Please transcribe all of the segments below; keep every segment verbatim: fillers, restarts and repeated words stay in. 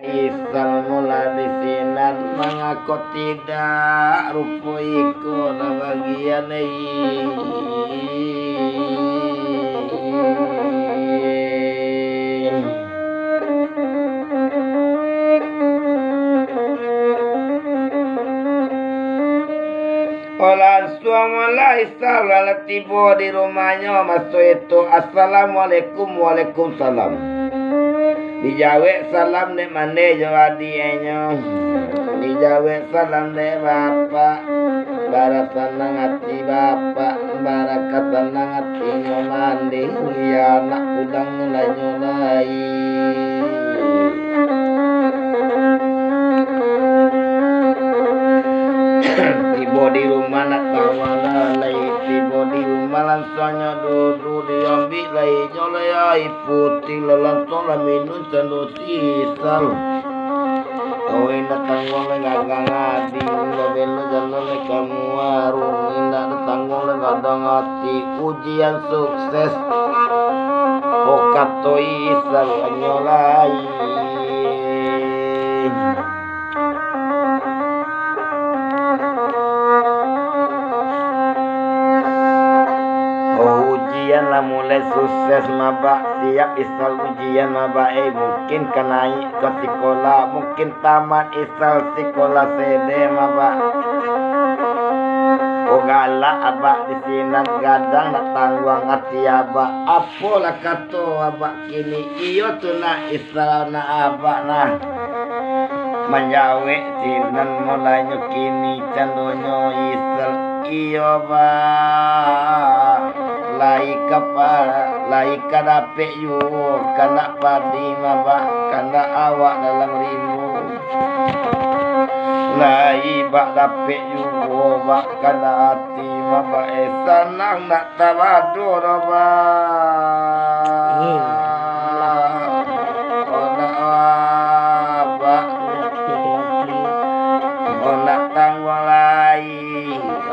Isal mula di sinan, mangako tidak rupo iko lah bagian, eh. Oh, lansuang mulai Salam lah tibo di rumahnyo, maso itu, "Assalamualaikum." "Waalaikumsalam." Dijawek salam dek mande jo adiaknyo. Dijawek salam dek bapak. Bara sanang ati bapak, bara ka sanang atinyo mande. Iyo anak pulang lainyo lai. Tibo di rumah nak tawa lah lai. Tibo di rumah lansuangnyo duduak, diambiak lai nyo lai aia putiah lah, lansuang lah minun cando si Isal. Kau indak tangguang lai gadang ati, indak belo jalan lai ka warung, indak tangguang lai gadang ati. Ujian sukses, oh kato Isal nyo lai. Oh, ujian lah mulai sukses mabak, siap Isal ujian mabak, eh, mungkin ka naik ka sikolah, mungkin tamat Isal sikolah sede mabak. Oh, galak abak di sinan, gadang nak tangguang ati abak. Apolah kato abak kini, iyo tu nak Isal nak abak nah. Manjawek sinan mulainyo kini candonyo Isal. Iyo, Bak. Lai ka pa-, lai ka dapek juo, kandak padi mabak, kandak awak dalam rimbo. Lai bak dapek juo, Bak, kandak ati mabak, eh, sanang nak tabado doh, Bak. Iyo. Oh, nak, Bak. Iyo, iyo, iyo. Oh, nak tangguang lai.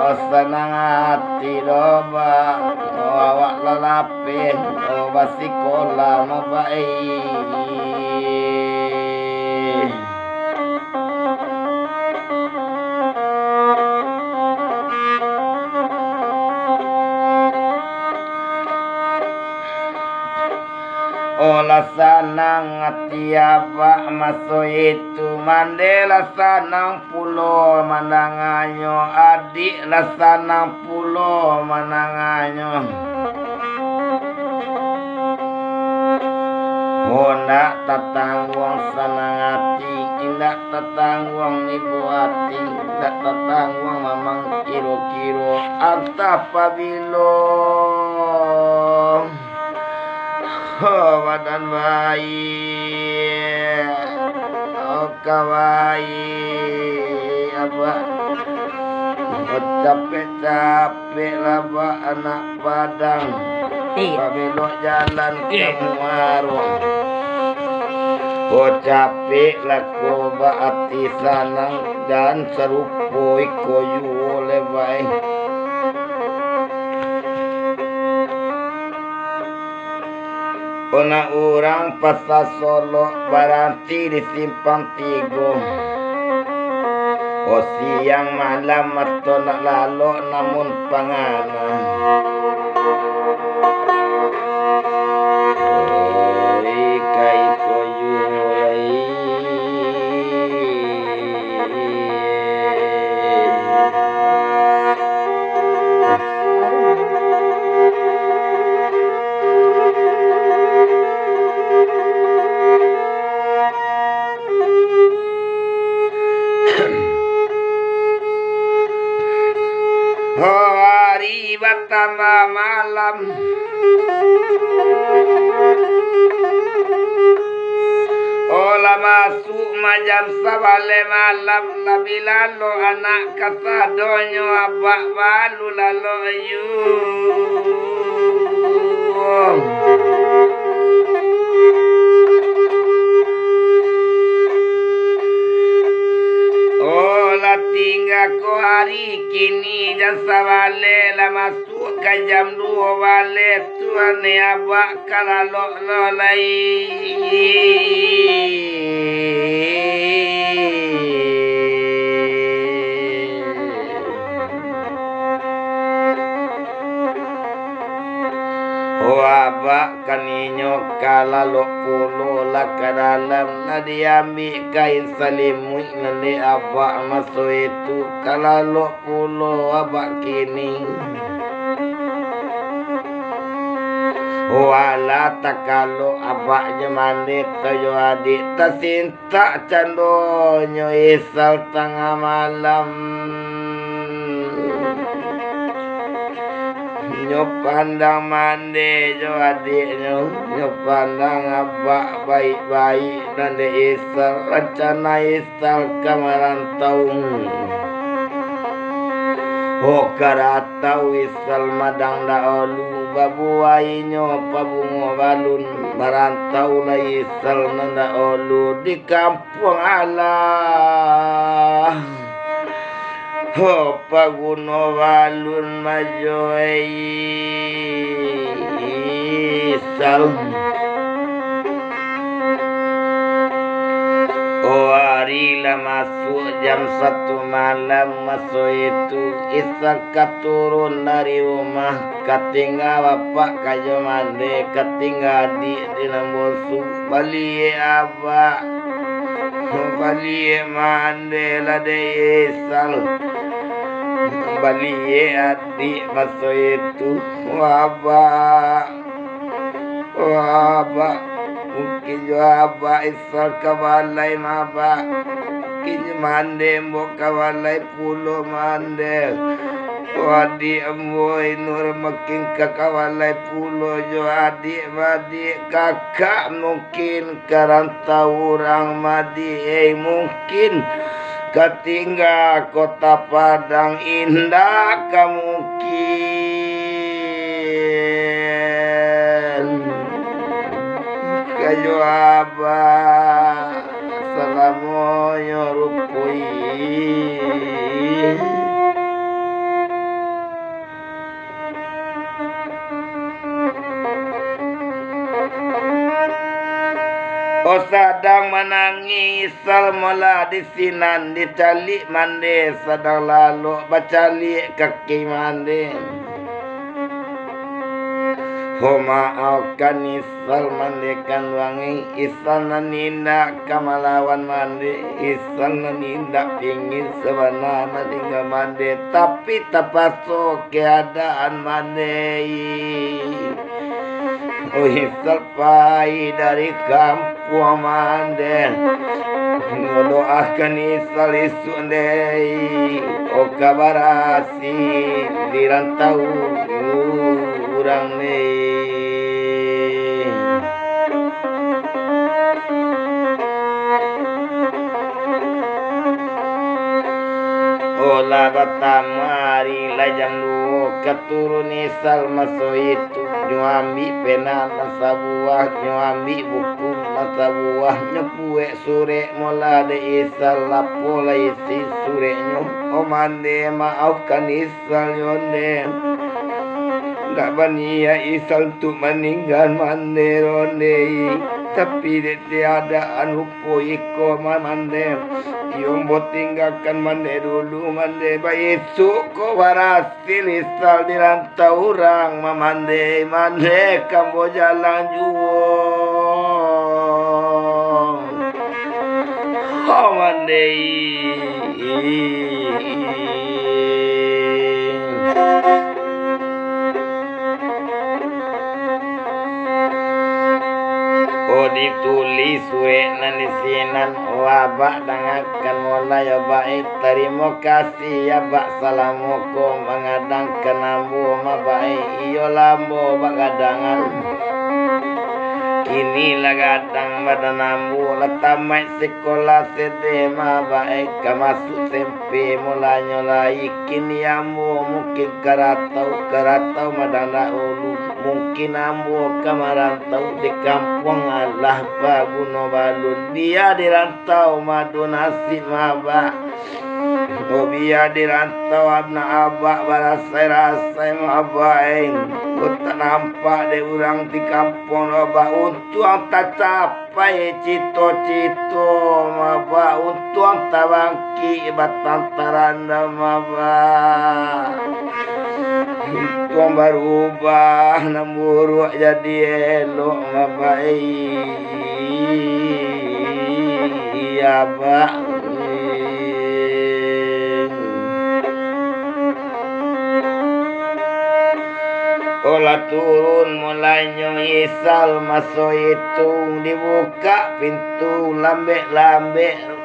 Oh, sanang ati doh, Bak. Oh, awak lah lapeh. Oh, basikolah mabak, eh. Oh, lah sanang ati abak maso itu, mande lah sanang pulo mandanganyo, adiak lah sanang pulo mandanganyo. Oh, ndak tatangguang sanang ati, indak tatangguang ibo ati, ndak tatangguang mamang kiro-kiro antah pabilo. Oh, badan baiak, oh, ka baiak, abak. Oh, capek-capek lah, Bak, anak Padang. Iyo. Babelok jalan ka muaro. Oh, capek lah ko, Bak, ati sanang, jan sarupo iko juo lai, Bak. Oh, nak urang Pasa Solok baranti di Simpang Tigo. Oh, siang malam mato nak lalok namun pangana. Oi, ka iko juo lai. Oh, hari batambah malam. Oh, lah masuak majam sabaleh malam, lah bi lalok anak kasadonyo, abak balu lalok juo. Oh, lah tingga ko hari kini jam sabaleh, lah masuak ka jam duo baleh, tuan e, abak ka lalok lo lai. Kalalok pulo lah ka dalam, lah diambiak kain salimuik nan dek abak maso itu. Kalalok pulo abak kini. Walah takalok abak jo mande, tu jo adiak tasin- tak candonyo Isal tangah malam. Nyo pandang mande jo adiaknyo, nyo pandang abak baik-baik nan dek Isal, rancana Isal ka marantau. Oh, karatau Isal madang dahulu, babuainyo pabungo balun, marantau lai Isal nan dahulu di kampuang. Puang alah, ho paguno balun majo Isal. Oh, ari lah masuak jam satu malam, maso itu Isal ka turun dari rumah. Ka tingga bapak ka jo mande, ka tingga adiak di nan bonsu. Baliak abak, baliak mande lah dek Isal. Baliak adiak maso itu. Wah, abak. Wah, abak. Mungkin jo abak Isal ka balai mah, abak. Mungkin jo mande ambo ka balai pulo mande. Adiak ambo Inur mungkin ka, ka balai pulo jo adiak-adiak, kakak mungkin ka rantau urang madiak, eh, mungkin ka tingga Kota Padang, indak ka mungkin. Ka jo abak salamonyo rupo i. Oh, sadang manangih Isal mola di sinan, dicaliak mande, sadang lalok bacaliak kaki mande. Ho, maafkan Isal. Isal mande kanduang, Isal nan indak ka malawan mande, Isal nan indak pingin sabana maningga mande, tapi tapaso keadaan mande. Oh, Isal pai dari kampuang mande. Doakan Isal isuak nde, oh, ka barasi di rantau urang ne. Oh, lah batamo ari, lah jam duo, ka turun Isal maso itu, nyo ambiak pena nan sabuah, nyo ambiak buku nan sabuah, nyo buek surek mola dek Isal, apo lah isi sureknyo. Oh, mande, maafkan Isal yo nde. Ndak baniaik Isal untuak maningga mande ronde, tapi dek keadaan rupo iko mah mande, iyo ambo tinggakan mande dulu mande, baisuak ko baras- Sili Isal di rantau urang mamande, mande ka ambo jalang juo. Oh, mande. Oh, ditulih surek nan di sinan, oh, abak dangakan mulai, abak, eh, tarimo kasih. Si abak salamo ko mangadangkan ambo mah bae, iyo lah ambo bagadangan. Kini lah gadang badan ambo, lah tamaik sikolah sede mah bae, ka masuak SMP mulanyo lai. Kini ambo mungkin ka ratau, ka ratau madandak ulu. Mungkin ambo ka marantau di kampuang alah paguno balun. Bia di rantau madu nasib mah, Bak. Bia di rantau anak abak barasai-rasai mah, Bak, eh. Ko tak nampak dek urang di kampuang, Bak. Untuang tacapai cito-cito mah, Bak. Untuang tabangkik batang tarandam mah, Bak. Untuang barubah, nan buruak jadi elok, bapak. Iya, Pak. Olah turun mulainyo Isal maso itu, dibukak pintu lambek-lambek.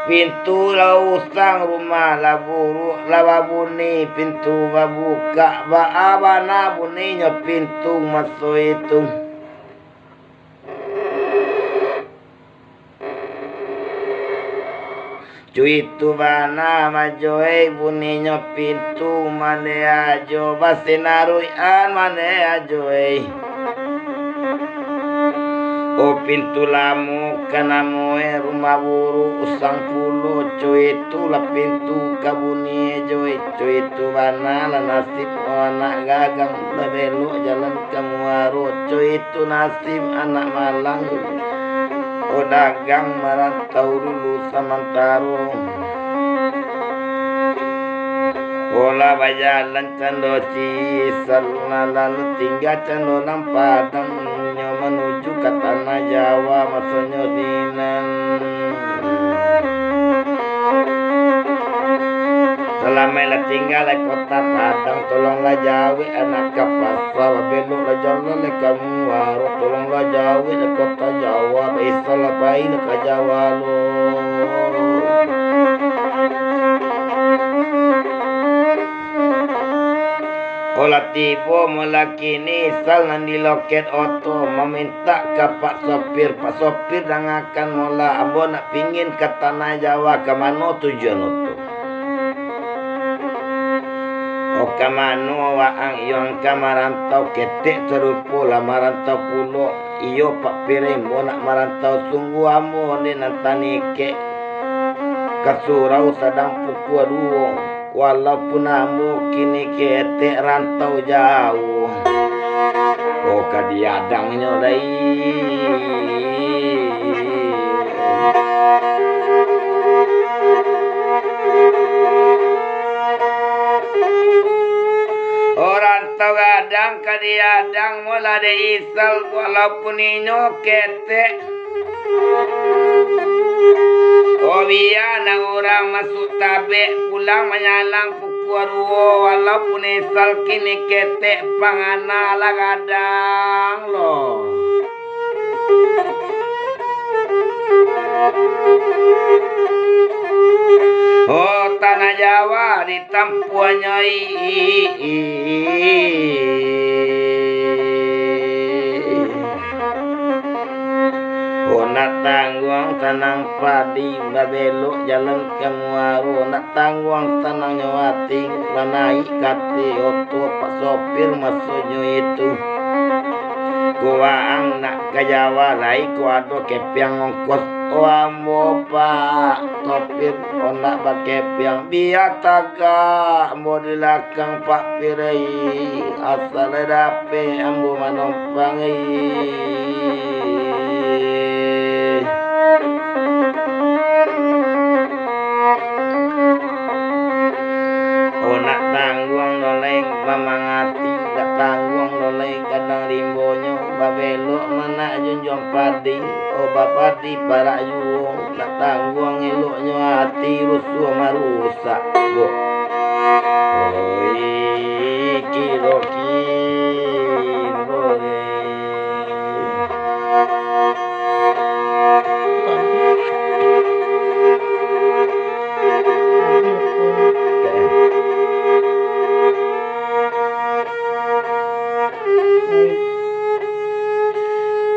Pintu lah usang, rumah lah buruak, lah babuni pintu babukak. Baa bana buninyo pintu maso itu. Cuitu bana majoe buninyo pintu, mande ajo basinaruik-an, mande ajoe. Oh, pintu lamo ka namoe rumah buruak usang pulo, cuitu lah pintu ka bunie joe. Cuitu bana lah nasib anak gadang, babelok jalan ka muaro. Cuitu nasib anak malang, oh, dagang marantau dulu samantaro. Olah bajalan cando Isal, lalu tingga cando nan Padang, inyo manuju ka tanah Jawa, masonyo sinan. Salamo lah tingga lai kota Padang, tolonglah jauah anak ka pasa, babelok lah jalan lai ka muaro, tolonglah jauah lai kota Jawa, Isal lah pai lah ka Jawa lo. Olah tibo mula kini Isal nan di loket oto, mamintak ka pak sopir, "Pak sopir, dangakan mula, ambo nak pingin ka tanah Jawa, ka mano tujuan oto?" "Oh, ka mano waang iyo ka marantau, ketek sarupo lah marantau pulo." "Iyo, Pak Pire, ambo nak marantau, sungguah ambo nde nan tanikek ka surau sadang pukua duo, walaupun ambo kini ketek rantau jauah." Oh, ka diadangnyo lai. Urang tu gadang ka diadang mula dek Isal, walaupun inyo ketek. Oh, bia nak urang masuak tabek, pulang manyalang pukua duo, walaupun Isal kini ketek, pangana lah gadang lo. Oh, tanah Jawa ditampuanyo, i, i, i, i. Oh, nak tangguang tanang padi, babelok jalan ka muaro, nak tangguang tanangnyo ati, manaik ka ateh oto pak sopir masonyo itu. Ko waang nak ka Jawa lai, ko ado kepiang ongkos. Oh, ambo, Pak Sopir, oh, nak bakepiang, bia tagak ambo di lakang Pak Pire, asa lai dapek ambo manompang. Oh, nak tangguang doh lai mamangati, nak tangguang doh lai gadang rimbonyo, babelok manak junjuang padi, oh, bapadi parak juo, nak tangguang eloknyo ati, rusuah marusak, boh. Oi, kiro-kiro, eh.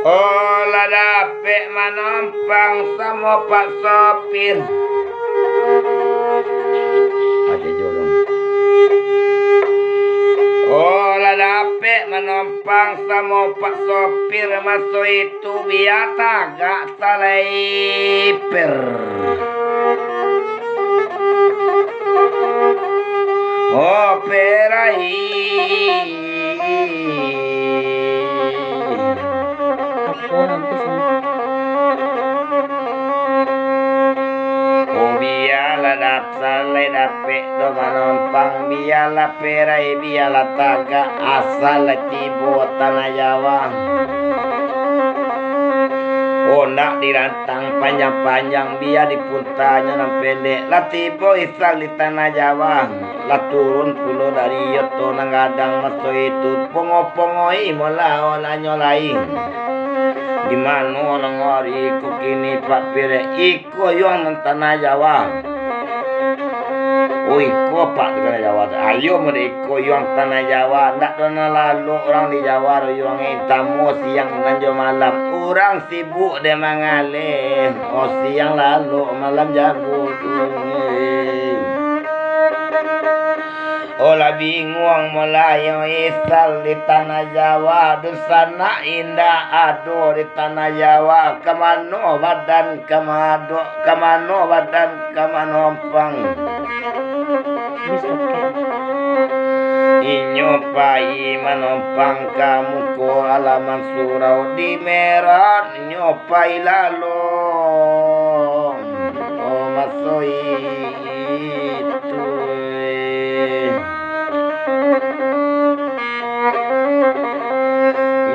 Oh, lah dapek manompang samo Pak Sopir. Oke, jolong. Oh, lah dapek manompang samo Pak Sopir, maso itu bia tagak saliper. Oh, perai. Apo nanti sini? Oh, bia Dap-, salai dapek do manompang, bialah perai, bialah tagak, asal lah tibo tanah Jawa. Ondak dirantang panjang-panjang, bia dipuntanyo nan pendek, lah tibo Isal di tanah Jawa. Lah turun pulo dari oto nan gadang maso itu, pongo-pongoi molah olanyo lai. Di mano nangari ko kini Pak Pirek, iko yuang nan tanah Jawa. Oh, iko Pak tu tanah Jawa tu. Ayo mode iko yuang tanah Jawa, ndak do nan lalok urang di Jawa do yuang, eh, tamo siang nan jo malam. Urang sibuk dek mangaleh, oh, siang lalok malam jago tu. Oh, lah binguang mulayo Isal di tanah Jawa, dunsanak indak ado di tanah Jawa, ka mano badan ka madok, ka mano badan ka manompang. Inyo pai manompang ka muko alaman surau di Merak, nyo pai lalo, oh, maso itu.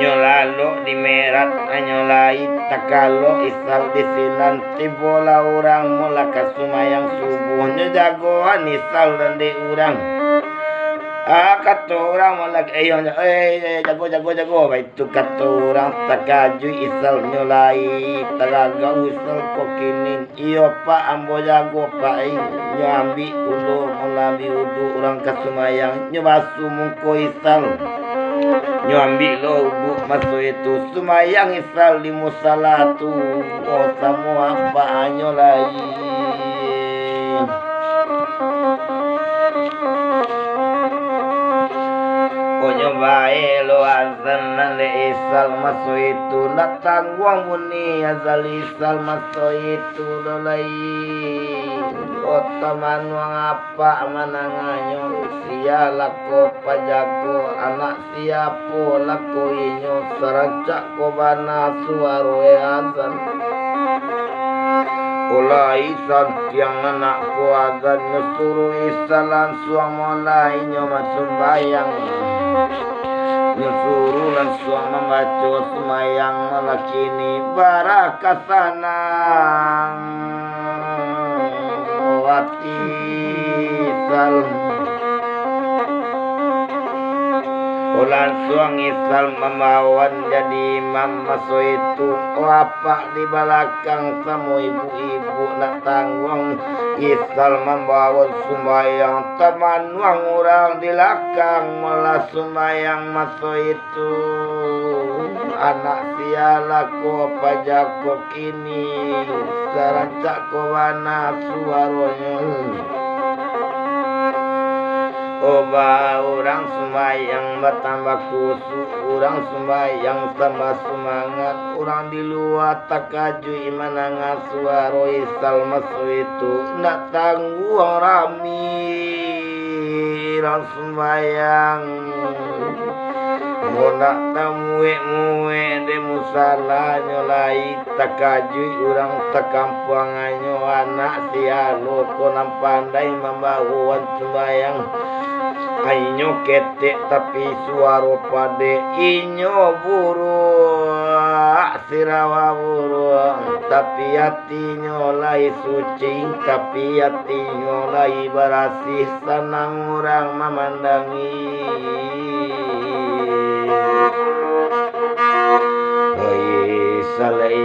Nyo lalok di Merak, nyo lai takalo Isal di sinan, tibolah urang molah ka sumayang subuh, nyo jagoan Isal nan dek urang. Ah, kato urang molah, eh, eh, eh, jago, jago, jago, baitu kato urang, takajuik Isal nyo lai, tagagau Isal ko kini. Iyo, Pak, ambo jago, Pak, ai. Nyo ambiak pulo, malambi uduk urang ka sumayang. Nyo basuah muko Isal. Nyo ambiak lo uduk maso itu. Sumayang Isal di musala tu. Oh, samo apak nyo lai. Oh, nyo bae lo azan nan dek Isal maso itu. Ndak tangguang bunyi azan Isal maso itu. Tu lo lai, kota manuang apak manangahnyo, sia lako pajago, anak siapo lako inyo, sarancak ko bana suaro azan. Ulai santiang anak ko azan, nyo suruh Isal lansuang mulai nyo basumbayang. Nyo suruh lansuang mambaco sumbayang malam kini, bara ka sanang ati Isal. Oh, lansuang Isal mambaoan jadi imam maso itu. Oh, apak di balakang samo ibu-ibu ndak tangguang. Isal mambaoan sumbayang, tamanuang urang di lakang malah sumbayang maso itu. Tu anak sia lako pajago kini, sarancak ko bana suaronyo. Oba urang sumbayang batambah kusuk, urang sumbayang tambah sumangat, urang di lua takajuik mandanga suaro Isal maso itu, ndak tangguang rami urang sumbayang. Mun ndak tamuek-muek dek musalanyo lai, takajuik urang takampuangannyo, anak sia lako nan pandai mambaoan sumbayang. Inyo ketek tapi suaro padek, inyo buruak sirawa buruak, tapi atinyo lai suci, tapi atinyo lai barasih, sanang urang mamandangi. Oi, salai.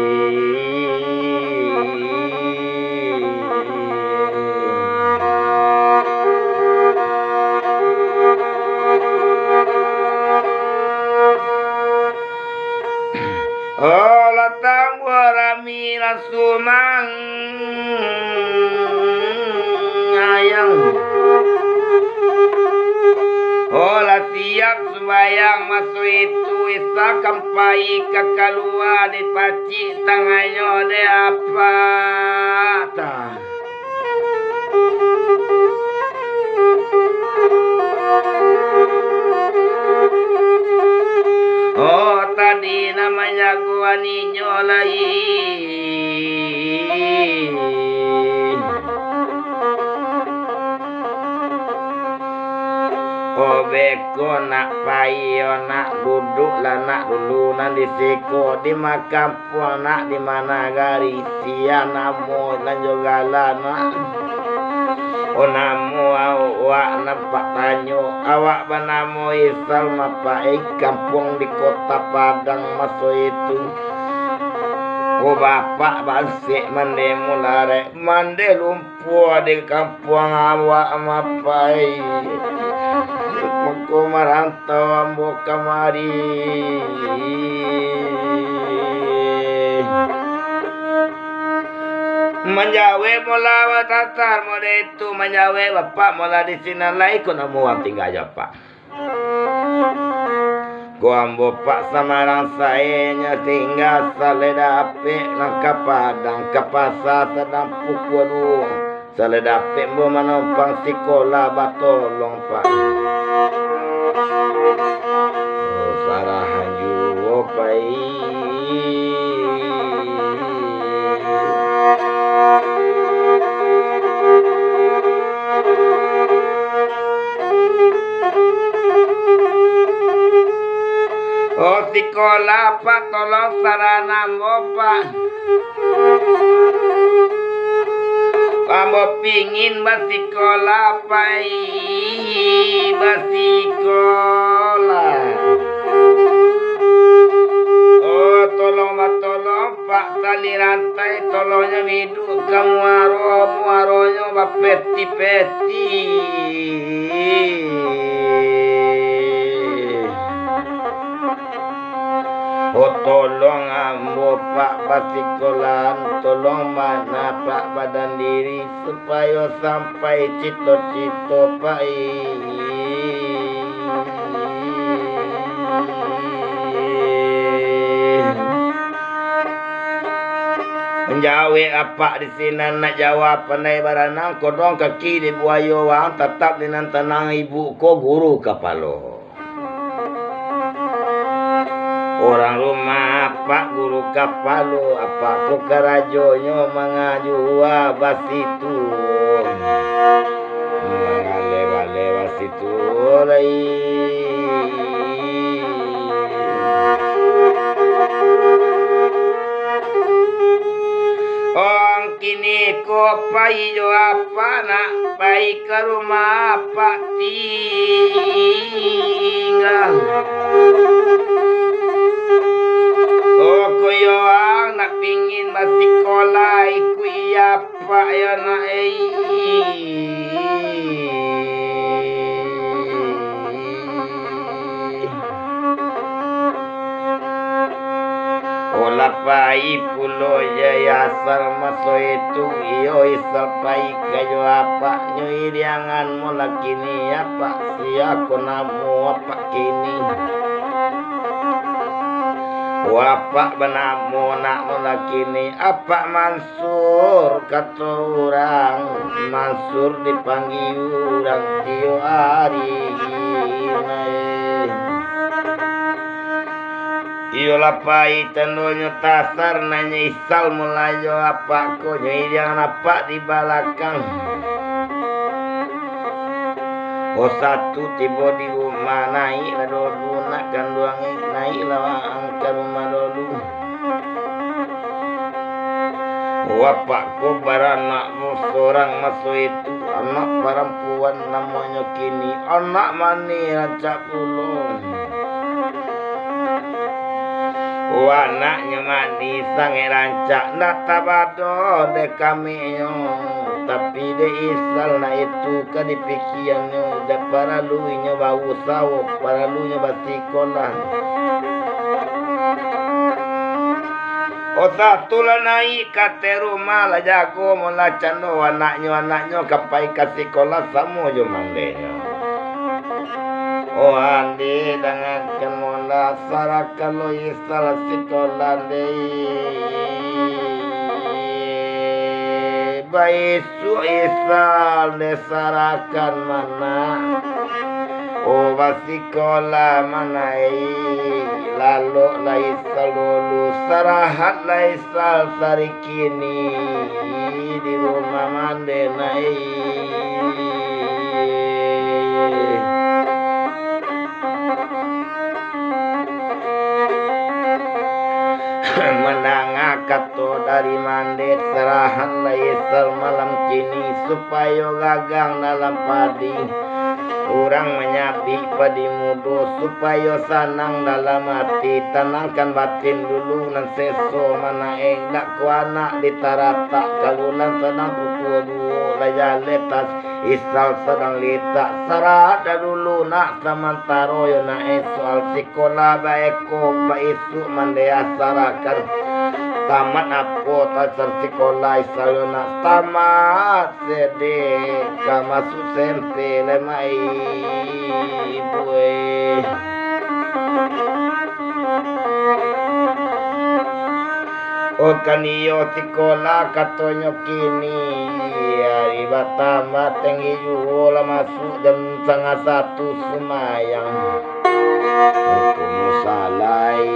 Oh, lah tambuah rami lah sumangayang. Oh, lah siap sumbayang maso itu, Isa kan pai ka kalua, dipacik tangannyo dek apak ta. Oh, tadi nan manjago aninyo lai. Beko nak pai yo nak, duduaklah nak dulu nan di siko, di ma kampuang nak, di ma nagari, sia namo nan jo gala nak. Oh, namo awak nan Pak tanyo, awak banamo Isal, mapai kampuang di Kota Padang maso itu. Oh, bapak basek mande mularek, mande lumpua di kampuang awak mapai. Mako marantau ambo kamari. Manjawek mola batasar mode itu, manjawek bapak mola di sinan lai, ko namo urang tingga jo apak. Ko ambo Pak Samarang saenyo tingga salai dapek nan ka Padang, ka pasa sadang pukua duo. Salai dapek ambo manompang sikola batolong, Pak. Oh, sarahan juo pai. Oh, sikola, Pak, tolong sarahan ambo, Pak. Ambo pingin basikola, pai basikola. Oh, tolong, batolong, Pak, tali rantai, tolongnyo biduak ka muaro, muaronyo bapeti-peti. Oh, tolong ambo, Pak, basikolaan, tolong manapak badan diri, supayo sampai cito-cito, Pak. Manjawek apak di sinan, nak jawab pandai baranang, kodong kaki di buayo waang, tatap di nan tanang ibu ko guru kapalo. Urang rumah apak guru kapalo, apak ko karajonyo mangajua basitu. Mangaleh-baleh basitu lai. Ong kini ko pai jo apak nak pai ka rumah apak tingga. Oh, ko iyo ang nak pingin basikola, ikuik iyo apak yo nak, ei. Oh, lah pai pulo jo Isal maso itu, iyo Isal pai ka jo apaknyo, iriangan mo lah kini apak, sia ko namo apak kini. Oh, apak banamo nak mo lah kini, apak Mansur, kato urang, Mansur dipanggia urang tiok ari nai. Iyolah pai tandonyo tasar, nanyo Isal mulajo apak ko, nyo iriang apak di balakang. Oh, satu tibo di rumah, naiklah dolu nak kanduang, naiklah waang ka rumah dolu. Apak ko baranak sorang maso itu, anak parampuan namonyo kini, anak manih rancak pulo. Anaknyo manih sangaik rancak, ndak tabado dek kamiknyo, tapi dek Isal nak itu ka dipikiannyo, dek paralu inyo bausaho, paralunyo basikolah. Usah tu lah naik ka ateh rumah, lah jago mo lah cando anaknyo, anaknyo ka pai ka sikolah samo jo mandenyo. Oh, ande, dangakan mo lah, sarahkan lo Isal sikolah, ande. Baisuak Isal, ande, sarahkan ma nak. Oh, basikolah ma nak, ei. Lalok lah Isal dulu, sarahat lah Isal sarikini di rumah mande nak, ei. Ari mandeh sarahan lai sal malam kini, supayo gagang dalam padi. Urang manyabik padi mudo, supayo sanang dalam ati. Tanangkan batin dulu, nan seso manaek. Dak ko anak ditaratak, kalulan sadang pukua duo, lah jaleh tas isal sadang litak. Sarahat dulu nak, samantaro yo naek. Soal sikolah baeko, baisuk mandeh sarakan. Tamat apo tasar sikolah, isal yo nak tamat. Sedek ka masuak SMP lai, mak, ibu, eh. Oh, kan iyo sikolah, katonyo kini ari batambah tinggi juo, lah masuak jam satangah satu sumayang. Hukum salai.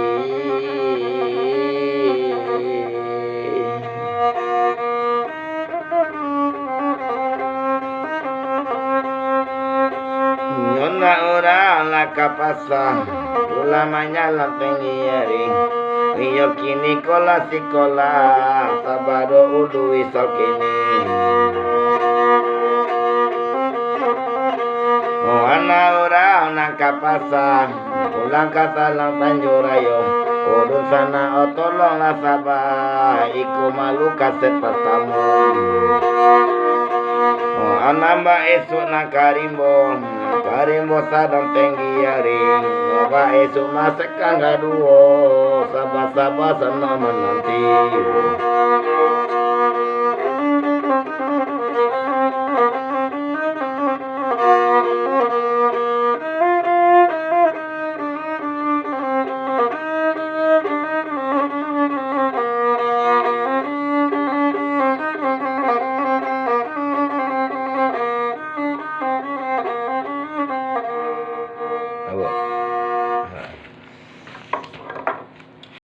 Nyo nak urang lah ka pasa, ulamanya lah tinggi ari. Iyo kini ko lah sikolah, sabado ulu isok kini. Oh, anak urang nan ka pasa, pulang ka Salang Tanjung Rayo. Urun sanak, oh, tolonglah saba, iko malu kaset partamo. Oh, anam baisuk nan ka rimbo, ka rimbo sadang tinggi ari. Oh, baisuk masak kan kaduo, saba-saba sanak mananti.